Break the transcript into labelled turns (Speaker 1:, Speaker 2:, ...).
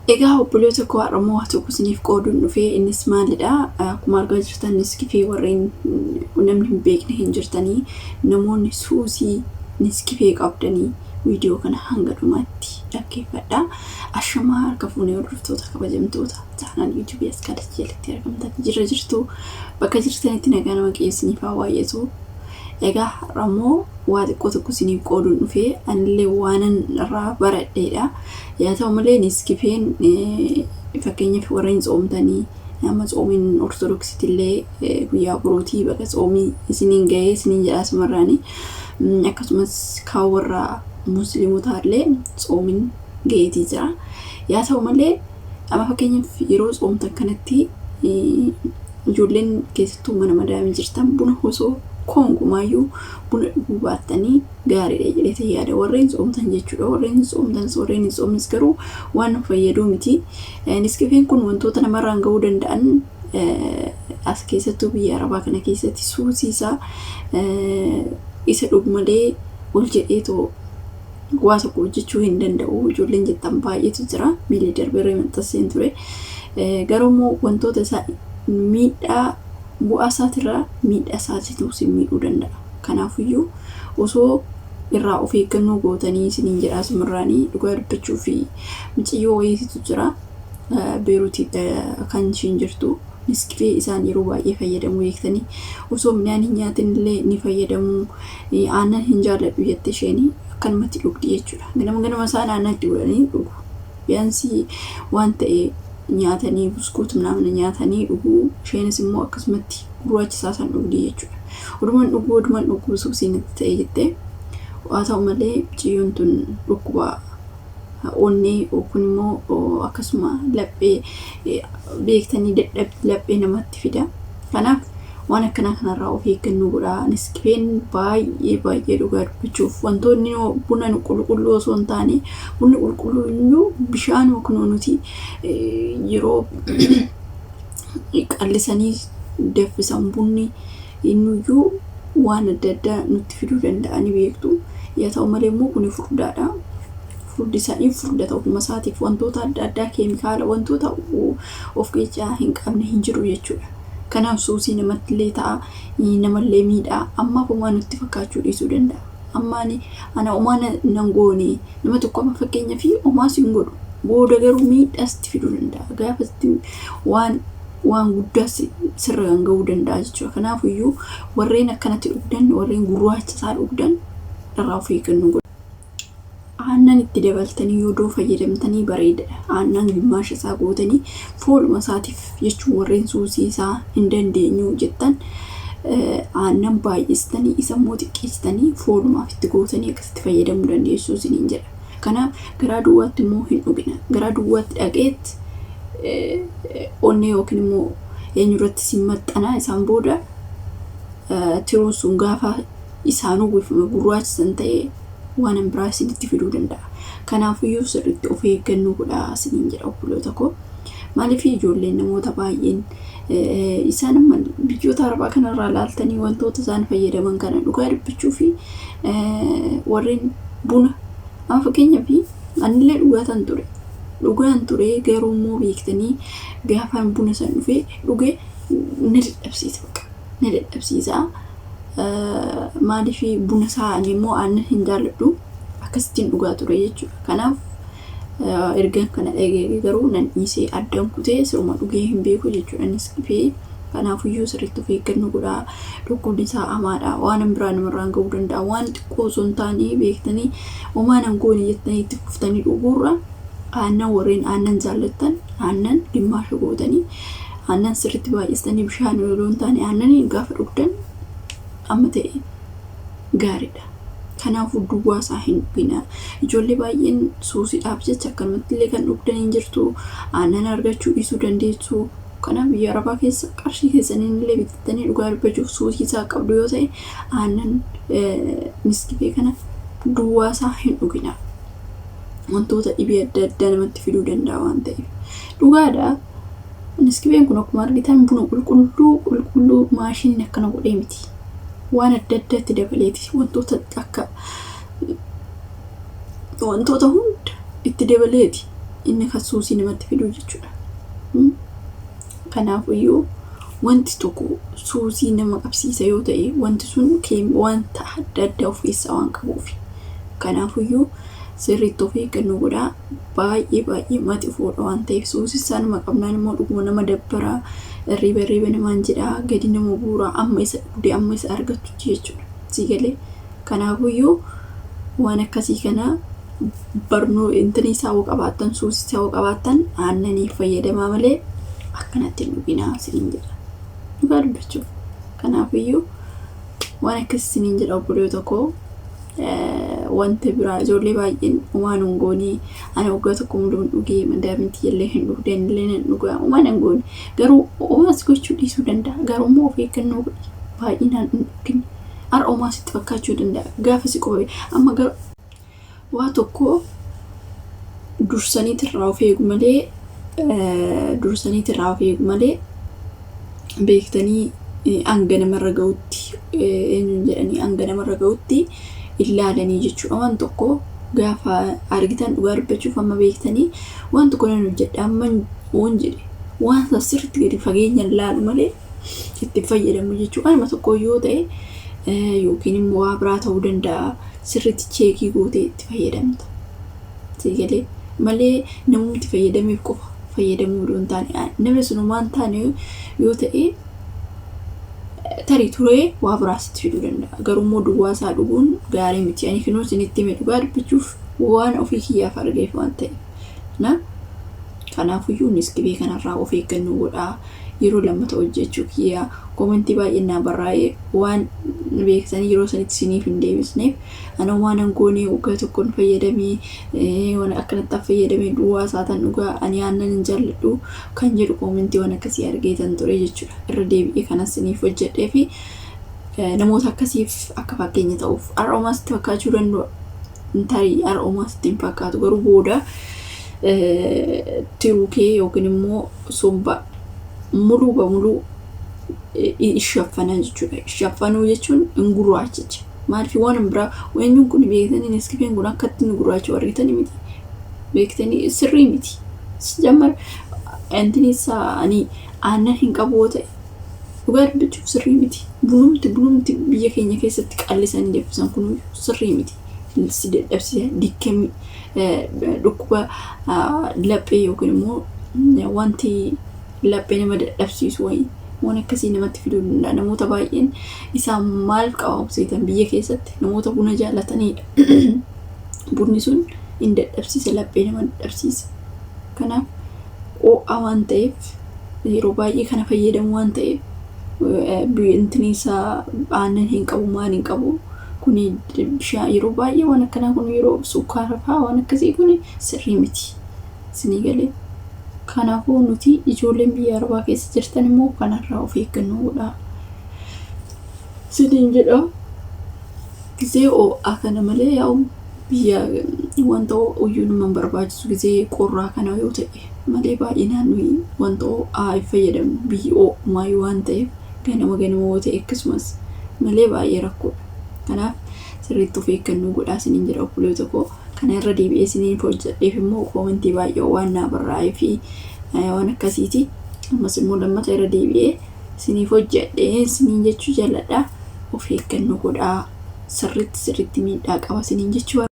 Speaker 1: Egaa obboleessa koo, har'ammoo waa tokko isiniif qooduun dhufee. Innis maalidha? Akkuma argaa jirtan, Nescafé warreen namni hin beekne hin jirtanii. Namoonni suusii Nescafé qabdanii viidiyoo kana hanga dhumaatti dhaggeeffadha. Ashamaa, harka fuunee hordoftoota kabajamtoota channel YouTubeii as kalatti jalatti argamtan, jirra jirtu? Bakka jirtanitti nagaa nama qeessiniif haa baay'atu. Egaa har'ammoo waa xiqqoo tokko isiniif qooduun dhufee, anillee waanan irraa baradheedha. Yaa ta'u malee, Nescafeen fakkeenyaaf warreen tsoomtanii, nama tsoomiin Ortodoksiitti illee guyyaa borootii bakka tsoomii isiniin gahee isiniin jedhaa sumarraanii, akkasumas kaan warra Musliimotaa illee tsoomiin gaheetii jira. Yaa ta'u malee, amma fakkeenyaaf yeroo tsoomtan kanatti ijoolleen keessattuu mana madaamii jirtan buna osoo koongumaayyuu buna dhuguu baattanii gaariidha jedhee yaada. Warreen tsoomtan jechuudha. Warreen tsoomtan, warreen hin tsoomnes garuu waan nu fayyaduu miti. Nescafeen kun wantoota namarraan gahuu danda'an, as keessattuu biyya Arabaa kana keessatti suusii isaa isa dhugu malee ol jedheetoo waa tokko hojjechuu hin danda'u. Ijoolleen jettan baay'eetu jira. Miilli darbeerra maxxanseen ture. Garuu immoo wantoota isaa miidhaa, bu'aa isaatirraa miidhaa isaatiitu si miidhuu danda'a. Kanaafiyyuu osoo irraa of eeggannoo gootanii isiniin jedhaa sumarraanii. Dhugaa dubbachuu fi mucayyoo wayiitu jira. Beeruutii kan ishiin jirtu. Nescafé isaan yeroo baay'ee fayyadamu beektanii. Osoo midhaan hin nyaatin illee ni fayyadamu. Aannan hin jaalladhu jette isheen, akkanumatti dhugdi jechuudha. Ganama ganama isaan aannan itti godhanii dhugu. Biyaansii waan ta'e nyaatanii, buskuut ምናምን nyaatanii dhuguu, isheenis immoo akkasumatti gurraacha isaa san dhugdi jechuudha. Oduman dhuguu, oduman dhuguu suusiin itti ta'e jettee. Haa ta'u malee, mucayyoon tun dhukkuba onnee yookiin immoo akkasuma laphee beektanii, dadhabbii laphee namatti fida. Kanaaf waan akkanaa kanarraa of eeggannoo godhaa. Nescafeen baay'ee baay'ee, dhugaa dubbachuuf, wantoonni buna qulqulluu osoo hin taane, bunni qulqulluu iyyuu bishaan kunoo nuti yeroo qallisanii danfisan, bunni innuyyuu waan adda addaa nutti fiduu danda'anii beektu. Yaa ta'u malee immoo kuni furdaadha. Furdi isaanii furdata ofuma isaatiif, wantoota adda addaa, keemikaala, wantoota of keessaa hin qabne hin jiru jechuudha. Kanaaf suusii namatti illee ta'a, namallee miidhaa, ammaaf homaa nutti fakkaachuu dhiisuu danda'a. Amma ani ana homaa nan goone, nama tokko amma fakkeenyaa fi homaas hin godhu. Booda garuu miidhaa sitti fiduu danda'a. Gaafa waan waan guddaa sirra kan gahuu danda'a jechuudha. Kanaafiyyuu warreen akkanatti dhugdan, warreen gurraacha isaa dhugdan, irraa of eeggannoo godha. Aannan itti dabaltanii yoo fayyadamtanii bareedaadha. Aannan gimmaasha isaa gootanii fooluma isaatiif jechuun, warreen suusii isaa hin dandeenyu jettan, aannan baay'istanii, isa immoo xiqqeessitanii foolumaaf itti gootanii akkasitti fayyadamuu dandeessu isiniin jedha. Kanaaf garaa duwwaatti immoo hin dhugina. Garaa duwwaatti dhaqeetti onnee yookiin immoo eenyurratti si maxxana. Isaan booda tiruun sun gaafa isaan uwwifame gurraacha san ta'e waan biraa isinitti fiduu danda'a. Kanaafiyyuu sirriitti of eeggannoo godhaa isiniin jedha, obboloota koo. Maaliif ijoolleen namoota baay'een isaan amma biyyoota Arabaa kanarraa laaltanii wantoota isaan fayyadaman kana, dhugaa dubbachuu fi warreen buna amma fakkeenyaaf anillee dhugaatan ture. Dhugaan ture, garuu immoo beektanii, gaafaan buna san dhufee dhuge na dadhabsiisa, na dadhabsiisa. Maaliif buna isaa ani immoo aannan hin jaalladhu, akkasittiin dhugaa ture jechuudha. Kanaaf erga kana dhagee garuu nan dhiisee, addaan kutee, siruma dhugee hin beeku jechuudha Nescafé. Kanaafiyyuu sirriitti of eeggannoo godhaa. Dhukkubni isaa hamaadha. Waan biraa namarraan gahuu danda'a. Waan xiqqoo osoo hin taane, beektanii, homaa nan goone jettanii itti fuftanii dhuguurra, aannan, warreen aannan jaallattan, aannan gimmaasha gootanii, aannan sirriitti baay'istanii, bishaan yeroo hin taane aannaniin gaafa dhugdan amma ta'e gaariidha. Kanaafuu duwwaa isaa hin dhugina. Ijoollee baay'een suusiidhaaf jecha akkanumatti illee kan dhugdan hin jirtu. Aannan argachuu dhiisuu dandeessu. Kanaaf biyya Arabaa keessa qarshii keessaniin illee bitattanii, dhugaa dubbachuuf, suusii isaa qabdu yoo ta'e, aannan Nescafé kana duwwaa isaa hin dhugina. Wantoota dhibee adda addaa namatti fiduu danda'a waan ta'eef. Dhugaadha. Nescafeen kun akkuma argitan buna qulqulluu qulqulluu maashiniin akkana godhee miti. Waan adda addaatti dabaleeti, wantoota akka wantoota hunda itti dabaleeti. Inni kan suusii namatti fiduu jechuudha. Kanaafiyyuu wanti tokko suusii nama qabsiisa yoo ta'e wanti sun wanta adda addaa of keessaa waan qabuuf. Kanaafiyyuu sirriitti of eeggannoo godhaa. Baay'ee baay'ee maxifoodha waan ta'eef suusii isaa nama qabnaan immoo dhuguma nama dabbaraa, hirriba hirriba namaan jedhaa, gadi nama guuraa, amma isa dhugdee amma isa argattu jechuudha. Sii galee kanaafiyyuu waan akkasii kana barnoo intini isaa hoo qabaattan, suusii isaa hoo qabaattan aannanii fayyadamaa malee akkanatti hin dhuginaa isiniin jedha. Dhugaa dubbachuuf. Kanaafiyyuu waan akkasii isiniin jedha obboleewwan koo. Wanta biraa ijoollee baay'een homaa nun goonee, ani waggaa tokko muluun dhugee, madaamiin tiyyallee hin dhugdee, anillee nan dhugaa, homaa nan goone. Garuu homaas gochuu dhiisuu danda'a. Garuu immoo of eeggannoo godhi. Baay'inaan hin dhugin. Har'a homaa sitti fakkaachuu danda'a. Gaafa si qobe amma garuu waa tokko dursaniit irraa of eegu malee, dursaniit irraa of eegu malee beektanii hanga namarra ga'utti, eenyuun jedhanii, hanga namarra ga'utti ilaalanii jechuudha. Waan tokko gaafa argitan, dhugaa dubbachuuf, amma beektanii waan tokko nan hojjedha amma waan jedhe waan sana sirriitti gadi fageenyaan ilaalu malee itti fayyadamu jechuudha. Waanuma tokko yoo ta'e yookiin immoo waa biraa ta'uu danda'a, sirriitti check gootee itti fayyadamta. Sii malee namumti fayyadameef qofa fayyadamuu odoo hin taane, namni sun waan taane yoo ta'e tarii turee waa biraa sitti fiduu danda'a. Garuu immoo duwwaa isaa dhuguun gaarii miti. Ani kinoo isinitti hime, dhugaa dubbachuuf waan ofii kiyyaaf argeef waan ta'eef. Na kanaafuyyuu Nescafé kanarraa of eeggannoo godhaa. Yeroo lammata hojjechuu kiyyaa comment baay'een naa barraa'ee waan beektanii yeroo sanitti isiniif hin deebisneef, ana waan hin goone waggaa tokkoon fayyadamee, waan akkanatti fayyadamee, duwwaa isaatan dhugaa, ani aannan hin jaalladhu kan jedhu comment waan akkasii argeetan ture jechuudha. Irra deebi'ee kanas isiniif hojjedhee fi namoota akkasiif akka fakkeenya ta'uuf. Har'a homaa sitti fakkaachuu danda'u, tarii har'a homaa sitti hin fakkaatu, garuu booda tiruu kee yookiin immoo somba muluu bamuluu ishaffanaa jechuudha. Ishaffanuu jechuun hin gurraachicha. Maaliif waan biraa eenyuun kun beektanii Nescafeen kun akka ittiin gurraacha argitanii miti. Beektanii sirrii miti. Jammar intini isaa ani aannan hin qabu yoo ta'e dhugaa dubbachuuf sirrii miti. Bunumti biyya keenya keessatti qallisanii danfisan kun sirrii miti. Si dadhabsiisa, dikkamii dhukkuba laphee yookiin immoo wanti laphee nama dadhabsiisu wayii waan akkasii namatti fiduu danda'a. Namoota baay'een isaan maal qaba seetan, biyya keessatti namoota buna jaalatanidha. Bunni sun hin dadhabsiisa, laphee nama dadhabsiisa. Kanaaf ho'a waan ta'eef yeroo baay'ee kana fayyadamu waan ta'eef, intini isaa aannan hin qabu, maal hin qabu. Kuni bishaan yeroo baay'ee waan akkanaa kun yeroo sukkaara fa'aa waan akkasii kun sirrii miti. Isinii galee. Kanaafuu nuti ijoolleen biyya arabaa keessa jirtan immoo kanarraa of eeggannoo godhaa. Isiniin jedha, gisee ho'aa kana malee yaa'u biyya wanta ho'uyyuu nama hin barbaachisu, gisee qorraa kana yoo ta'e malee baay'inaan nuyi wanta ho'aa hin fayyadamnu, biyyi ho'umaayyuu waan ta'eef ganama ganama yoo ta'e akkasumas malee baay'ee rakkoodha. Kanaaf sirriitti of eeggannoo godhaa isiniin jedha, obboleessa koo. Kana irra deebi'ee isiniin hojjedheef immoo comment baay'ee waan naa barraa'ee fi waan akkasiiti. Ammas immoo lammata irra deebi'ee isiniif hojjedhee isiniin jechuu jaalladha. Of eeggannoo godhaa. Sirriitti sirriitti miidhaa qaba isiniin jechuu.